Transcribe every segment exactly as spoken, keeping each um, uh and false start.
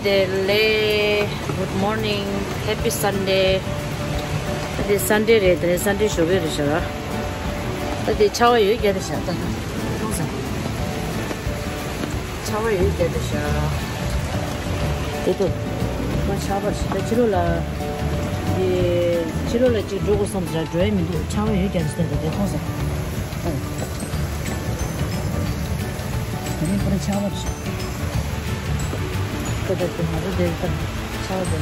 བདེ་ལེགས། Good morning. Happy Sunday. ད་དེ་Sunday རེད། དེ་ནས་Sunday ཞོགས་པ་རེད་ཤག་ད་དེ་ཆར་པ་ཡོད་རྒྱུ་རེད་ཤག་ད་མཐོང་སོང་། ཆར་པ་ཡོད་རྒྱུ་རེད་ཤག་དེ་ད་ཁོ་ཆར་པ་ཞིག་ད་ཕྱི་ལོགས་ལ། དེ་ཕྱི་ལོགས་ལ་ཅིག་འགྲོ་དགོས་བསམ་ཙང་འགྲོ་ཡ་མི་འདུག་ཆར་པ་ཡོད་རྒྱུ་རེད་ཤག་ད་དེ་མཐོང་སོང་། ཨ། དེ་ནས་ཁོ་རང་ཆར་པ་ཞིག་ད་ད་དེ་ང་ཚོ་དེར་ད་ཆར་པ་དེ།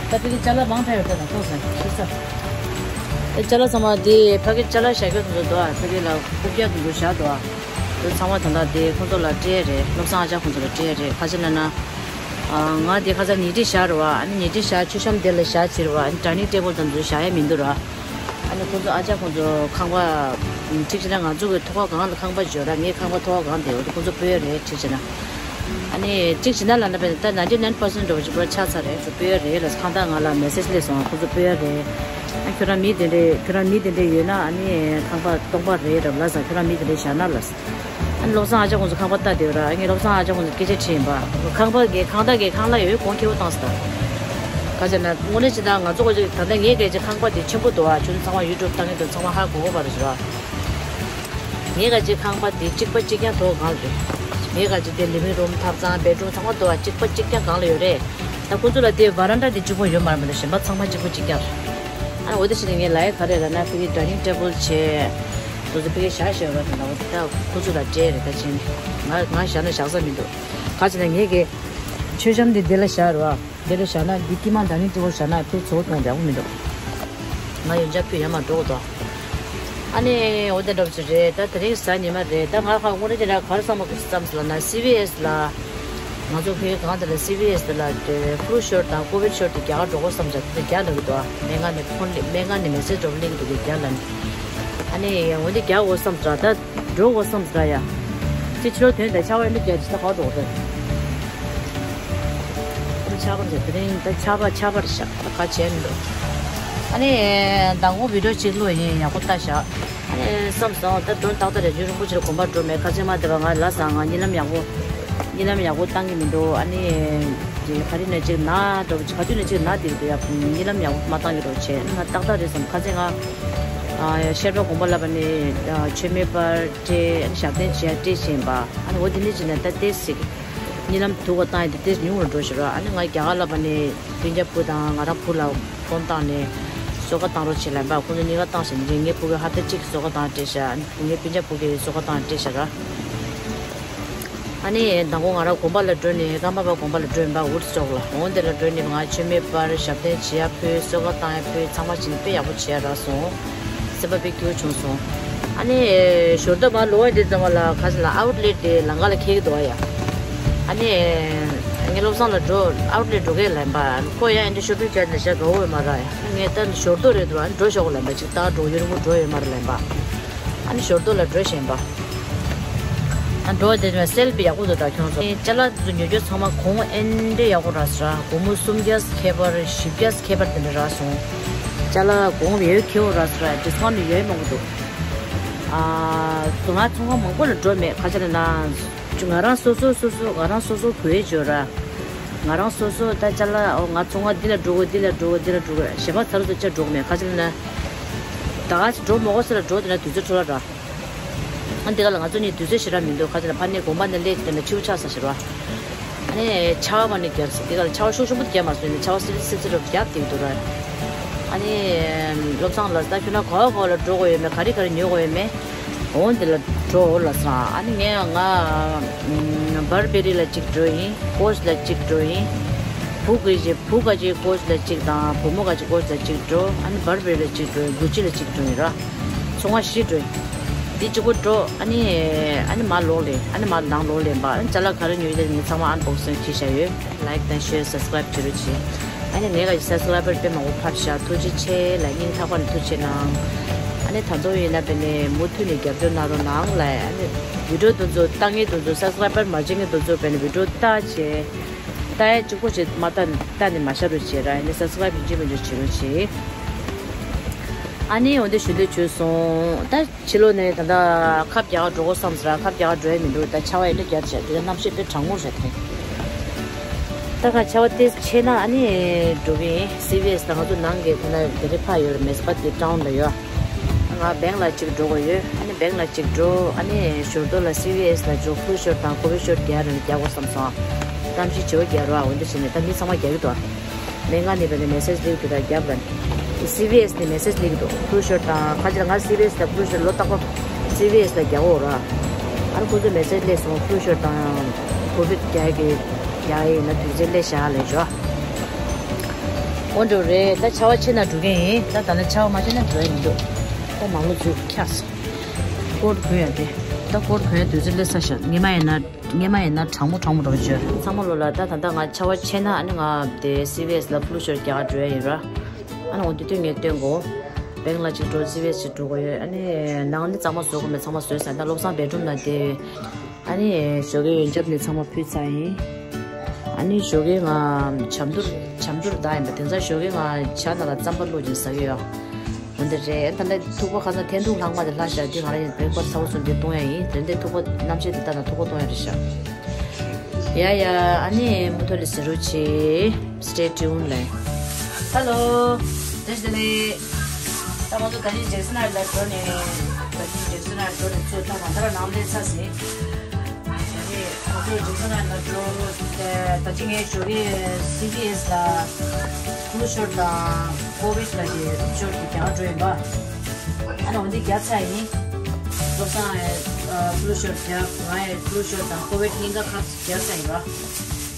ད་དེ་གི་ཅ་ལག་མང་དྲགས་ཡོད་ད་ད་ཐོག་ཟེར་ཤི་ས། ཨེ་ཅ་ལག་ཚང་མ་དེ་ཕ་གི་ཅ་ལག་བཞག་རྒྱུ་དེ་ཚོ་འདུག་ཨ། ཕ་གི་ལ་རྐུབ་བཀྱག་དེ་ཚོ་བཞག་འདུག་ཨ། དེ་ཚང་མ་ད་ལྟ་དེ་ཁོང་ཚོ་ལ་སྤྲད་རེད། བློ་བཟང་ཨ་ཅག་ཁོང་ཚོ་ལ་སྤྲད་རེད། ཁ་ཆེ་ན་ན། ཨ། ང་དེ་ཁ་ཚ་ཉལ་ཁྲི་བཞག་རེད་བ། ཨ་ནི་ཉལ་ཁྲི་བཞག་མཆོད་བཤམས་དེ་ལ་བཞག་ཕྱིར་བ། ཨ་ནི་ཌའི་ནིང་ཊེ་བལ་དང་དེ་ཚོ་བཞག་ཡ་མི་འདུག་ར། ཨ་ནི་ཁོང་ཚོ་ཨ་ཅག་ཁོང་ཚོ་ཁང་པ། ཁྲིག་ཆེ་ན་ང་ཚོ་གི་ཐོག་ཁ་གང་ལ་ཁང་པ་བརྗོད་ར། ངའི་ཁང་པ་ཐོག་ཁ་གང་དེ་འོ་དེ་ཁོང་ཚོ་སྤོས་རེད་ཁྲིག་ཆེ་ན། ཨ་ནི་ཁྲིག་ཆེ་ན་ལ་ན་པས་ད་ninety nine percent འགྲོ་བ་ཅིག་པོ་ཆགས་ཚར་རེད། ཁོང་ཚོ་སྤོས་རེད་ལ་ཁང་བདག་ང་ལ་མེ་སེ་ཇི་སླེབས་སོང་། ཁོང་ཚོ་སྤོས་རེད། ཨ་ཁྱོད་རང་མི་དེ་འདྲས་ཁྱོད་རང་མི་དེ་འདྲས་ཡོད་ན་ཨ་ནི་ཁང་པ་སྟོང་པ་རེད་ར་ལ་ས། ཁྱོད་རང་མི་དེ་འདྲས་བཞག་ན་ལ་ས། ཨ་ནི་བློ་བཟང་ཨ་ཅག་ཁོང་ཚོ་ཁང་པ་ལྟ་བསྡད་ཡོད་ར། ཨ་ངས་བློ་བཟང་ཨ་ཅག་ཁོང་ཚོ་སྐད་ཆ་དྲིས་ཡིན་པ། ཁང་པ་གི་ཁང་བདག་གི་ཁང་གླ་ཡོད་གོང་ཁེ་པོ་བཏང་སོང་ད། ག་ཟེར་ན་དངོས་གནས་བྱས་ན་ང་ཚོ་ག་ཅིག་ད་ལྟ་ངའི་སྐད་ཆ་ཁང་པ་དེ་ཆེན་པོ་འདུག་ཨ། ཁྱོད་ཚོ་ཚང་མ་ཡུ་ཊུབ་ལྟ་མཁན་དེ་ཚང་མ་ཧ་གོ་གོ་བ་རེད་ར། ངའི་ག་ཅིག་ཁང་པ་དེ་གཅིག་པ་གཅིག་རྐྱང་ཐོག་གང་རེད། ངའི་ག་ཅིག་དེ་ལི་ཝིང་རུམ་ཐབ་ཚང་བེད་རུམ་ཚང་མ་འདུག་ཨ། གཅིག་པ་གཅིག་རྐྱང་གང་ལ་ཡོད་རེད། ད་ཁོ་ཚོ་ལ་དེ་ཝ་རན་ཌ་དེ་གཅིག་པོ་ཡོད་མ་རེད་མ་གཏོགས་གཞན་པ་ཚང་མ་གཅིག་པ་གཅིག་རྐྱང་རེད། ཨ་འོ་དེ་བྱས་ནས་ངས་ལབ་ཡ་ག་རེ་ལབ་ན་ཕ་གི་ཌའི་ནིང་ཊེ་བལ་བྱས། དེ་ཚོ་ཕ་གི་བཞག་བཞག་ར་དེ་ལ་འོ་དེ་ད་ཁོ་ཚོ་ལ་སྤྲད་རེད། ད་བྱས་ནས་ང་ང་བཞག་ན་བཞག་ས་མི་འདུག་ག་བྱས་ན་ངས་གི་མཆོད་བཤམས་དེ་འདི་ལ་བཞག་རེད་བ། འདི་ལ་བཞག་ན་འདི་དཀྱིལ་མ་ཌའི་ནིང་ཊེ་བལ་བཞག་ན་ཕ་གི་ཚོགས་གཏོང་བདེ་པོ་མི་འདུག་ང་ཡོན་ཆབ་ཕུད་ཡར་མར་འགྲོ་དགོས་དོ། ཨ་ནི་འོ་དེ་འདྲ་པོ་ཅིག་རེད། ད་དེ་རིང་གཟའ་ཉི་མ་རེད། ད་ང་ཁ་དངོས་གནས་ཅིག་ལ་ག་རེ་བསམ་བསམ་ཟེར་ལབ་ན་སི་བི་ཨེས་ལ། ང་ཚོ་ཕ་གི་གང་དེ་ལ་སི་བི་ཨེས་དེ་ལ་དེ་ཕུ་ལུ་ཤོཊ་དང་ཀོ་བིཌ་ཤོཊ་དེ་རྒྱག་ག་འགྲོ་དགོས་བསམ་བྱས་དེ་རྒྱག་ལབ་ཀྱི་འདུག་ཨ། སྨན་ཁང་ནས་ཕོན་སྨན་ཁང་ནས་མེ་སེ་ཇི་འགྲོ་བ་གླེང་གི་འདུག་རྒྱག་ལབ་ནས། ཨ་ནི་འོ་འདི་རྒྱག་དགོས་བསམ་ཙང་ད་འགྲོ་དགོས་བསམ་ཙང་ཡ། དེ་ཕྱི་ལོགས་དོན་དང་ཆར་པ་མི་རྒྱག་ཅི་ད་ག་འགྲོ་དགོས་རེད། ཆར་པ་རེད། དེ་རིང་ད་ཆར་པ་ཆར་པ་རེད་ཤག་ད་ག་བྱས་མི་འདུག་ཨ་ནི་མདང་དགོང་བི་ཌིའོ་གཅིག་བླུགས་ཡིན། ཡག་པོ་ལྟ་ཤག་ཨ་ནི་བསམ་སོང་ད་དོན་དག་ད་རེ་རྒྱུན་རིང་པོ་ཅིག་ལ་དགོན་པར་འགྲོ་མེད། ཁ་ཆེ་མ་དེ་བ་ང་ལ་སང་ང་གཉིད་ལམ་ཡག་པོ། གཉིད་ལམ་ཡག་པོ་བཏང་གི་མི་འདུག་ཨ་ནི། ག་རེ་ནས་ཅིག་ན་འགྲོ་ག་དུས་ནས་ཅིག་ན་དེ་རེད་འདུག་ཡ། གཉིད་ལམ་ཡག་པོ་མ་བཏང་གི་འགྲོ་བྱས་ང་ཏག་ཏག་རེད་བསམ། ཁ་ཆེ་ང་། ཤར་པ་དགོན་པ་ལ་བ་ནི་མཆོད་མེ་སྤར་སྤྲད། ཨ་ནི་ཞབས་བརྟན་བྱས་སྤྲད་བཞིན་པ། ཨ་ནི་འོ་དེ་ནས་ཅིག་ནས་ད་ཏེ་ཞིག་གཉིད་ལམ་སྡུག་པ་བཏང་ཡ་དེ་ཏེ་ཉུང་རུ་འགྲོ་ཤི་རོ། ཨ་ནི་ང་རྒྱ་གར་ལ་བ་ནི་སྤུན་ཀྱག་བུ་དང་ང་རང་བུ་ལ་ཕོན་བཏང་ནས་གསོལ་ཁ་བཏང་རོགས་བྱེད་ལབ་པ། ཁོང་ཚོ་གཉིས་ཀ་བཏང་ཞིག་ནི་ངའི་བུ་གི་ཧབ་ཏ་གཅིག་གི་གསོལ་ཁ་བཏང་སྤྲད་ཤག་ཨ་ནི་ངའི་སྤུན་ཀྱག་བུ་གི་གསོལ་ཁ་བཏང་སྤྲད་ཤག་ར། ཨ་ནི་མདང་དགོང་ང་རང་དགོན་པ་ལ་འགྲོ་ནས་ཀརྨ་པ་དགོན་པ་ལ་འགྲོ་ཡིན་པ། འུར་སོག་ལ་འོང་དེ་ལ་འགྲོ་ནས་ང་མཆོད་མེ་སྤར་ཞབས་བརྟན་བྱེད་ཡ་ཕུལ་གསོལ་ཁ་བཏང་ཡ་ཕུལ་ཚང་མ་བྱས་ནས་དཔེ་ཡག་པོ་བྱས་རག་སོང་། སེམས་པ་དཔེ་སྐྱིད་པོ་བྱུང་སོང་། ཨ་ནི་ཞོར་དུ་མ་ལོ་བ་འདི་ཙམ་པ་ལ་ག་ས་ལ་ཨའུཊ་ལེཊ་དེ་ལམ་ཁ་ལ་འཁེལ་གི་འདུག་ཡ། ཨ་ནི་ངས་བློ་བཟང་ལ་འགྲོ་ཨའུཊ་ལེཊ་འགྲོ་གི་ལབ་པ། ཁོ་ཡང་ཨེ་འདྲ་ཤོ་པིང་བྱས་ནས་བཞག་འགྲོ་འོས་མ་ར་ཡ། ངས་ད་ཞོར་དུ་རེད་འདུག་ཨ་ནི་འགྲོ་ཤོག་ལབ་པ། ཅིག་ད་འགྲོ་ཡུན་རིང་པོ་འགྲོ་ཡོད་མ་རེད་ལབ་པ། ཨ་ནི་ཞོར་དུ་ལ་འགྲོ་བཞིན་པ། ཨ་འགྲོ་བ་དེ་ནས་སེལ་ཕི་ཡག་པོ་འདུག་ད་ཁྱོད་ཚོ། ཅ་ལག་དེ་ཚོ་ཉོ་རྒྱུ་ཚང་མ་གོང་ཨེ་འདྲ་ཡག་པོ་རག་སོང་ར། སྒོར་མོ་སུམ་བརྒྱ་ཁྱད་པར་བཞི་བརྒྱ་ཁྱད་པར་དེ་འདྲ་རག་སོང་། ཅ་ལག་གོང་ཡོད་ཁེ་པོ་རག་སོང་ར། ཌི་སི་ཀའུན་ཊི་ཡོད་མང་པོ་འདུག་ཨ་ང་ཚོང་ཁང་མང་པོ་ལ་འགྲོ་མེད། ག་ཅི་ལབ་ན་ང་རང་སོ་སོ་སོ་སོ་ང་རང་སོ་སོ་གོ་ཡས་འཇོག་ར། ང་རང་སོ་སོ་ད་ཅ་ལག་ཨོ་ང་ཚོང་ཁང་འདི་ལ་འགྲོ་དགོས་འདི་ལ་འགྲོ་དགོས་འདི་ལ་འགྲོ་དགོས། གཞན་པ་ཚ་རུ་ཚོ་ཅ་འགྲོ་གི་མེད། ག་ཅི་ལབ་ན། ད་ག་ཅི་འགྲོ་མ་དགོས་ས་ལ་འགྲོ་དེ་ན་དུས་ཚོད་འཕྲོ་བརླག་ར། ཨ་འདི་ག་ལ་ང་ཚོ་གཉིས་དུས་ཚོད་ཞེ་དྲག་མི་འདུག་ག་ཚོད་ལ་ཕ་ནས་དགོན་པ་ནས་སླེབས་དེ་ན་ཕྱི་པོ་ཆགས་ས་ཞེ་དྲག་ཨ་ནི་ཆར་པ་ནས་བརྒྱབ་ཟེར། འདི་ག་ལ་ཆར་པ་ཤུགས་ཆེན་པོ་བརྒྱབ་མ་སོང་ནས་ཆར་པ་སིབ་སིབ་སིབ་རུ་བརྒྱབ་དེ་འདུག་ར། ཨ་ནི་བློ་བཟང་ལ་ད་ཁྱོད་རང་ག་བ་ག་བ་ལ་འགྲོ་དགོས་ཡོད་མེད། ག་རེ་ག་རེ་ཉོ་དགོས་ཡོད་མེད། འོ་འདི་ལ་འགྲོ་ལ་སོང་། ཨ་ནི་ངས་ང་བར་བེ་རི་ལ་གཅིག་འགྲོ་ཡིན། ཀོ་ཆི་ལ་གཅིག་འགྲོ་ཡིན། བུ་གི་བུ་ག་ཅིག་ཀོ་ཆི་ལ་གཅིག་དང་བུ་མོ་ག་ཅིག་ཀོ་ཆི་ལ་གཅིག་འགྲོ། ཨ་ནི་བར་བེ་རི་ལ་གཅིག་འགྲོ་ཡིན། གུ་ཅི་ལ་གཅིག་འགྲོ་ཡིན་ར། ཚོང་བ་བཞི་འགྲོ། འདི་གཅིག་པོ་འགྲོ། ཨ་ནི་ཨ་ནི་མར་ལོག་ལེ། ཨ་ནི་མར་ནང་ལོག་ལེན་པ། ཨ་ནི་ཅ་ལག་ག་རེ་ཉོས་ཡོད་ངས་ཚང་མ་ཨན་བོག་སིང་བྱས་བཞག་ཡོད། ལའིཀ་དང་ཤེར་སབ་སི་ཀ་རའིབ་བྱེད་རོགས་གྱིས། ཨ་ནི་ངས་ག་ཅིག་སབ་སི་ཀ་རའི་བར་དཔེ་མང་པོ་ཕབ་བཞག་ཐུགས་རྗེ་ཆེ་ལ་སྙིང་ཐག་པ་ནས་ཐུགས་རྗེ་གནང་། ཨ་ནི་ད་ཚོ་ཡིན་ན་བས་ནས་མུ་མཐུད་ནས་རྒྱབ་སྐྱོར་གནང་རོགས་གནང་ལ། ཨ་ནི་བི་ཌིའོ་དེ་ཚོ་ལྟ་མཁན་དེ་ཚོ་སབ་སི་ཀ་རའི་བར་མ་བྱེད་མཁན་དེ་ཚོ་བས་ནས་བི་ཌིའོ་ལྟ་བྱས། ལྟ་ཡ་གཅིག་པོ་བྱེད་མ་ལྟ་ལྟ་ནས་མ་བཞག་རོགས་བྱེད་ར། ཨ་ནི་སབ་སི་ཀ་རའིབ་ཡིན་གཅིག་མིན་གཅིག་བྱེད་རོགས་གྱིས། ཨ་ནི་འོ་འདི་ཞུ་འདོད་བྱུང་སོང་། ད་ཕྱི་ལོགས་ནས་ད་ལྟ་ཁབ་རྒྱག་ག་འགྲོ་དགོས་བསམ་ཟེར། ཁབ་རྒྱག་ག་འགྲོ་ཡ་མི་འདུག་ད་ཆར་པ་ཡིན་འདྲ་རྒྱག་བྱས་དེ་གནམ་གཤིས་དཔེ་གྲང་མོ་རེད་དེ། ད་ག་ཆར་པ་དེ་ཆད་ན་ཨ་ནི་འགྲོ་གི་ཡིན། སི་བི་ཨེས་ད་ང་ཚོ་ནང་གི་ཁོ་ན་དེ་རིང་ཕར་ཡོད་རེད། མེས་པ་དེ་ཊའུན་ལ་ཡོད། ང་བེང་ལ་གཅིག་འགྲོ་དགོས་ཡོད། ཨ་ནི་བེང་ལ་གཅིག་འགྲོ། ཨ་ནི་ཞོར་དུ་ལ་སི་བི་ཨེས་ལ་འགྲོ། ཕུ་ལུ་ཤོཊ་དང་ཀོ་ཝི་ཤོཊ་རྒྱག་རེད། རྒྱག་དགོས་བསམ་སོང་། གནམ་གཤིས་བྱི་བ་རྒྱག་རོགས། འོ་འདི་བྱས་ནས་ད་མི་ཚང་མ་རྒྱག་གི་འདུག་མི་ལྔ་ནས་བས་ནས་མེ་སེ་ཇི་སླེབས་ཀྱི་འདུག་རྒྱབ་ལ། སི་བི་ཨེས་ནས་མེ་སེ་ཇི་སླེབས་ཀྱི་འདུག་ཕུ་ལུ་ཤོཊ་དང་ཁ་ཅིག་ལ་ང་སི་བི་ཨེས་དང་ཕུ་ལུ་ཤོཊ་ལོ་རྟག་པར་སི་བི་ཨེས་ལ་རྒྱག་འོ་ར། ཨ་ར་ཁོ་ཚོས་མེ་སེ་ཇི་སླེབས་སོང་། ཕུ་ལུ་ཤོཊ་དང་ཀོ་ཝིཌ་རྒྱག་གི་རྒྱག་ཡིན་ན་དུས་ཚོད་སླེབས་བཞག་ལབ་ཞོ། འོ་འགྲོ་རེད། ད་ཆར་པ་ཆད་ན་འགྲོ་གི་ཡིན། ད་ད་ལྟ་ཆར་པ་མ་ཆད་ན་འགྲོ་ཡ་མི་འདུག་ད་མང་ལོ་ཚུར་འཁྱགས་སོང་། ཀོཊ་གོན་ཡ་དེ། ད་ཀོཊ་གོན་ཡ་དུས་ཚོད་སླེབས་ས་ཤག་སྔོན་མ་ཡིན་ན། སྔོན་མ་ཡིན་ན་གྲང་མོ་གྲང་མོ་འདྲ་བོ་བྱོས། ཚང་མ་ལོ་ལ་ད་ད་ལྟ་ང་ཆར་པ་ཆད་ན་ཨ་ནི་ང་དེ་སི་བི་ཨེས་ལ་ཕུ་ལུ་ཤོཊ་རྒྱག་འགྲོ་ཡ་ཡིན་ར། ཨ་ནི་འོ་དེ་དུས་ངས་སྟོན་གོ། བེང་ལ་གཅིག་འགྲོ། སི་བི་ཨེས་གཅིག་འགྲོ་དགོས་ཡོད། ཨ་ནི་ནང་ནི་གཙང་མ་བཟོ་དགོས་མེད། ཚང་མ་བཟོས་ཟིན། ད་བློ་བཟང་བེད་རུམ་ནང་དེ། ཨ་ནི་ཞོགས་ཀའི་ཡོན་ཆབ་ནི་ཚང་མ་ཕུལ་ཚར་ཡིན། ཨ་ནི་ཞོགས་ཀའི་ང་ཇ་འཐུང་ཇ་འཐུང་བསྡད་ཡིན་པ། དེང་སང་ཞོགས་ཀའི་ང་ཇ་ནང་ལ་རྩམ་པ་བླུགས་ཀྱིན་ཟ་གི་ཡོད། འོ་འདི་རེད། ད་ལྟ་ཐུག་པ་ཁ་སང་འཐེན་ཐུག་ལྷག་མ་དེ་ལྷག་ཤག་འདི་ང་རང་ཡིན་བེག་ཕ་སི་ཚ་བོ་ཚོ་འདི་བཏུང་ཡ་ཡིན། དེ་འདྲའི་ཐུག་པ་རྣམ་ཤེས་དེ་ལྟ་ན་ཐུག་པ་བཏུང་ཡ་རེད་ཤག་ཡ་ཡ། ཨ་ནི་མུ་མཐུད་ལ་ཟེར་རོགས་བྱེད། Stay tuned ལེ། Hello། བཀྲ་ཤིས་བདེ་ལེགས། ད་ང་ཚོ་ད་ཅི་ཇེག་སན་ཧའེཊ་ལ་འགྲོ་ནས། ད་ཅི་ཇེག་སན་ཧའེཊ་འགྲོ་ནས་ཚུར་ད་གང་ལྟར་ནང་སླེབས་ཚར་ཟིན། ད་ཅི་ང་ཚོ་ཇེག་སན་ཧའེཊ་ལ་འགྲོ། ད་ཅི་ངས་ཞོགས་ཀས་སི་བི་ཨེས་ལ་ཕུ་ལུ་ཤོཊ་དང་ཀོ་ཝིཌ་ལ་གི་ཤོཊ་གི་རྒྱག་འགྲོ་ཡིན་པ། ཨ་ནི་འོ་འདི་རྒྱག་ཚར་ཡིན། བློ་བཟང་ཨ་ཕུ་ལུ་ཤོཊ་རྒྱག་ང་ཡི་ཕུ་ལུ་ཤོཊ་དང་ཀོ་ཝིཌ་གཉིས་ཀ་ཁབ་རྒྱག་ཚར་ཡིན་པ། ཨ་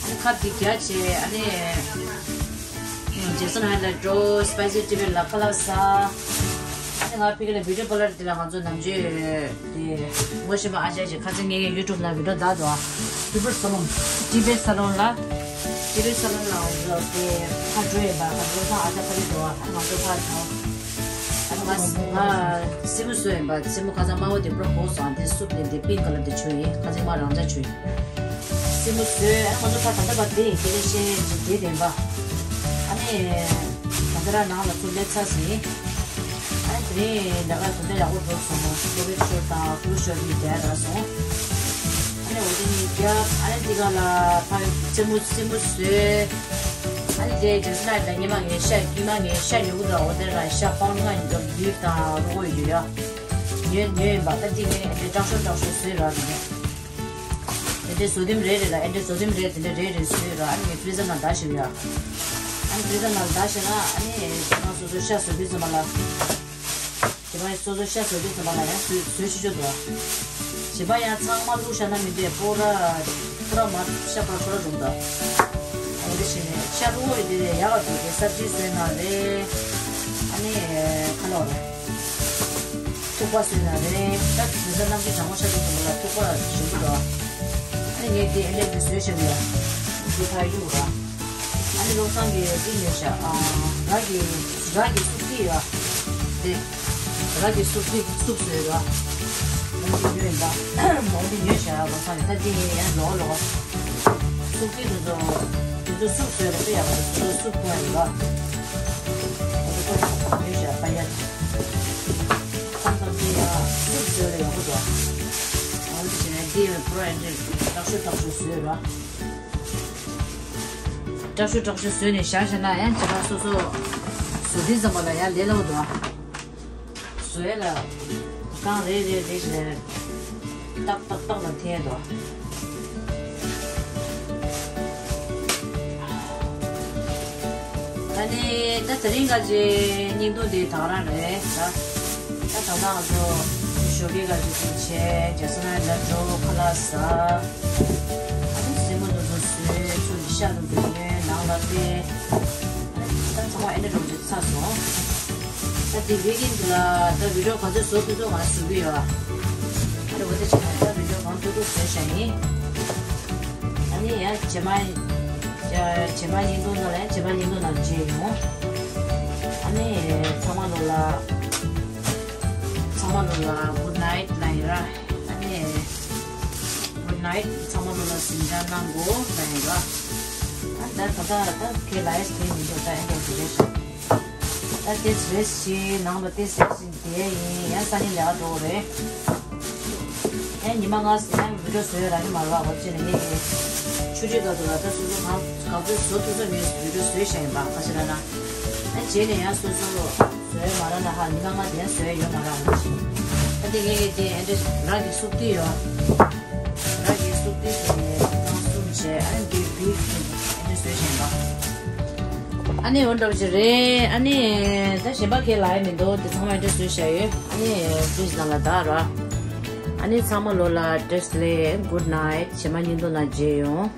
ནི་ཁབ་དེ་རྒྱག་བྱས་ཨ་ནི། ཇེག་སན་ཧའེཊ་ལ་འགྲོ། སི་པའི་སི་ཊི་བི་ལ་ཁ་ལག་ཟ། ཨ་ནི་ང་ཕ་གི་ལ་བི་ཡུ་ཊི་པར་ལར་དེ་ལ་ང་ཚོ་ནམ་རྒྱུན་དེ་ངོ་ཤེས་པ་ཨ་ཅག་ཅིག་ཁ་སང་ངའི་ཡུ་ཊུབ་ལ་བི་ཌི་ཡོ་བདག་འདུག་ཨ། ཊི་བེཊ་སལ་ལོན། ཊི་བེཊ་སལ་ལོན་ལ། ཊི་བེཊ་སལ་ལོན་ལ་ང་ཚོ་དེ་ཕར་འགྲོ་ཡིན་པ། ང་ཚོ་ཕར་ཨ་ཅག་ཕ་གི་འདུག་ཨ། ང་ཚོ་ཕར་འགྲོ། ཨ་ནི་ང་ང་སྲིན་མོ་བཟོས་ཡིན་པ། སྲིན་མོ་ཁ་སང་དམར་པོ་དེ་པུ་ར་གོག་སོང་། དེ་སུབ་ནས་དེ་པིང་ཀ་ལར་དེ་བྱུགས་ཡིན། ཁ་སང་མ་རང་འཇགས་བྱུགས་ཡིན། སྲིན་མོ་བཟོས། ཨ་ང་ཚོ་ད་ད་ལྟ་བར་དེ་ཡི་དེ་ལས་ཤེས་ཀྱི་དེ་དེ་འབའ། ཨ་ནི་ད་ལྟ་ར་ནང་ལ་ཚུར་སླེབས་ཚར་ཟིན། ཨ་ནི་དེ་རིང་ད་ག་དུ་འདྲ་ཡག་པོ་འགྲོ་སོང་། ཀོ་ཝིཌ་ཤོཊ་དང་ཕུ་ལུ་ཤོཊ་གཉིས་རྒྱག་རག་སོང་། ཨ་ནི་འོ་དེ་གཉིས་རྒྱག་ཨ་ནི་འདི་ག་ལ་ཕ་རྩེད་མོ་རྩེད་མོ་བཟོས། ཨ་ནི་དེ་ཇེག་སན་ཧའེཊ་ལ་ཉི་མ་ངས་ཤ་ཉི་མ་ངས་ཤ་ཉོ་གི་འདུག་འོ་དེ་ལ་ཤ་ཕའུན་ལྔ་ཉོ་གི་འདུག་དང་རུ་གོ་ཡོད་ཡ། ཉོས་ཉོས་ཡིན་པ། ད་འདི་ངས་ཨ་ནི་དྲག་ཤོས་དྲག་ཤོས་བཟོས་རག་ནས། དེ་འདྲའི་བཟོ་དེམ་རེ་རེ་ལ། ཨེ་འདྲའི་བཟོ་དེམ་རེ་དེ་འདྲ་རེ་རེ་བཟོས་ར། ཨ་ནི་ངས་ཕི་རི་ཛར་ནང་བདག་བཞག་ཡོད། ཨ་ནི་ཕི་རི་ཛར་ནང་བདག་བཞག་ན་ཨ་ནི་ང་སོ་སོ་ཤ་བཟོ་དུས་ཙམ་པ་ལ། དེ་མ་ཡིན་སོ་སོ་ཤ་བཟོ་དུས་ཙམ་པ་ལ་ཡང་བཟོས་བཟོས་ཤི་ཆོག་འདུག་གཞན་པ་ཡང་ཚང་མ་བླུགས་བཞག་ན་མི་འདོད། པོ་ར་པོ་ར་མ་ཤ་པོ་ར་པོ་ར་རུང་འདུག་འོ་དེ་བྱས་ནས་ཤ་བླུགས་འོ་ཡི་དེ་ཡག་ག་འདུག་དེ་སབ་ཇི་བཟོས་ན་རེད། ཨ་ནི་ཁ་ལོ་རེད། ཐུག་པ་བཟོས་ན་རེད། ད་དེ་ཚོ་གནམ་གཤིས་གྲང་མོ་ཆགས་དུས་ཙམ་པ་ལ་ཐུག་པ་ཞིམ་པོ་འདུག་ཨ་ནི་ངས་དེ་ཨེ་འདྲས་དེ་བཟོས་བཞག་ཡོད། དེ་ཕར་གཡུག་ར། ཨ་ནི་བློ་བཟང་གིས་དེ་ཉོས་ཤག་ཨ། ར་གི་ར་གི་སུག་ཏི་ཡོད། དེ་ར་གི་སུག་ཏི་སུག་བཟོས་ར། མོ་དེ་ཉོས་ཡིན་པ། མོ་དེ་ཉོས་ཤག་བློ་བཟང་གིས། ད་དེ་ངས་ཡང་ལོག་ལོག་སུག་ཏི་དེ་ཚོ་དེ་ཚོ་སུག་བཟོས་ར་དཔེ་ཡག་པོ་རེད། དེ་ཚོ་སུག་ཐུབ་པ་ཡིན་པ། དེ་ཚོ་ཉོས་ཤག་པ་ཡ། ཁམས་དང་དེ་ཡང་སུག་བཟོས་ལ་ཡག་པོ་འདུག་འོ་དེ་བྱས་ན་དེ་ཡང་པུ་ར་ཨེ་འདྲས་དྲག་ཤོས་དྲག་ཤོས་བཟོས་ར། དྲག་ཤོས་དྲག་ཤོས་བཟོས་ནས་བཞག་བཞག་ན་ཡང་བྱས་ན་སོ་སོ་བཟོ་དུས་ཙམ་པ་ལ་ཡང་ལས་སླ་པོ་འདུག་བཟོ་ཡ་ལ་རྐང་རེ་རེ་རེ་རེ་ཏག་ཏག་ཏག་ལ་འཐེན་འདུག་ད་ནི་ད་དེ་རིང་ག་ཅི་བརྙན་ཐུང་འདི་དག་རང་རེད་ད། ད་ད་ལྟ་ང་ཚོ་ཞོགས་ཀས་ག་ཅི་ཅིག་བྱས། ཇེག་སན་ཧའེཊ་ལ་འགྲོ། ཁ་ལག་ཟ། ཨ་ནི་སྲིན་མོ་འདི་ཚོ་བཟོས། ཚུར་ཤ་འདི་ཚོ་ཉོས། ནང་ལ་སླེབས། ད་ཚང་མ་ཨེ་འདྲས་འགྲོ་རྒྱུ་ཚར་སོང་། ད་དེ་བི་ཀེན་འདི་ལ་ད་བི་ཌི་ཡོ་ག་ཚོད་བཟོ་ཐུབ་ཐུབ་ང་བཟོ་གི་ཡོད། ཨ་ནི་འོ་དེ་བྱས་ན་ད་བི་ཌི་ཡོ་གང་ཐུབ་ཐུབ་བཟོས་བཞག་ཡིན། ཨ་ནི་ཡང་རྗེས་མ། རྗེས་མ་བརྙན་ཐུང་ནང་ལ་ཡང་རྗེས་མ་བརྙན་ཐུང་ནང་མཇལ་ཡོང་། ཨ་ནི་ཚང་མ་ལོ་ལ། ཚང་མ་ལོ་ལ་གུཌ་ནའིཊ་ལབ་ཡིན་ར། ཨ་ནི་གུཌ་ནའིཊ། ཚང་མ་ལོ་ལ་གཟིམ་འཇག་གནང་དགོས་ལབ་ཡིན་ར། ཨ་ད་ད་ད་ད་ཁྱེད་ལ་ཡས་དེ་མི་འདུག་ད་ཨེ་འདྲས་ཟེར་རེད་ཤག་ད་ ད་ཏེས་རེས་ཤིག་ནང་ལ་ཏེས་རེས་ཤིག་བསྡད་ཡིན། ཡང་སང་ཉིན་ལས་ཀ་འགྲོ་དགོས་རེད། ཡང་ཉི་མ་ལྔ་ཙམ་ཡང་བི་ཌིའོ་བཟོས་རག་གི་མ་རེད་པ། འོ་ཅི་ནས་ངས་ཀྱི་ཆུ་ཁྲིད་སྐབས་དུ་ལ་ད་སོ་སོ་གང་ག་ཚོད་བཟོ་ཐུབ་ས་མེད་བི་ཌིའོ་བཟོས་བཞག་ཡིན་པ། ཁ་ཤས་ར་ན་ཨ་རྗེས་ནས་ཡང་སོ་སོ་བཟོས་མ་རག་ན་ཧ་ཉི་མ་ལྔ་དེ་ཡང་བཟོས་ཡོད་མ་རག་འོ་ཅི། ད་དེ་ངས་ཀྱི་དེ་ཨ་འདྲ་རང་གི་སུབ་ཏི་ཡོད། རང་གི་སུབ་ཏི་དེ་ནས་ཁང་གསུམ་བྱས་ཨ་འདི་བིབ་ཨ་འདྲ་བཟོས་བཞག་ཡིན་པ། ཨ་ནི་འོ་འདྲ་བ་ཅིག་རེད། ཨ་ནི་ད་གཞན་པ་གས་ལ་ཡ་མི་འདུག་དེ་ཚང་མ་འདྲ་བཟོས་བཞག་ཡོད། ཨ་ནི་ཕི་རིཇ་ནང་ལ་བདག་ར། ཨ་ནི་ཚང་མ་ལོ་ལ་བཀྲ་ཤིས་བདེ་ལེགས། Good night། ཞེ་མ་ཉིན་ཐོ་ན་མཇལ་ཡོང་།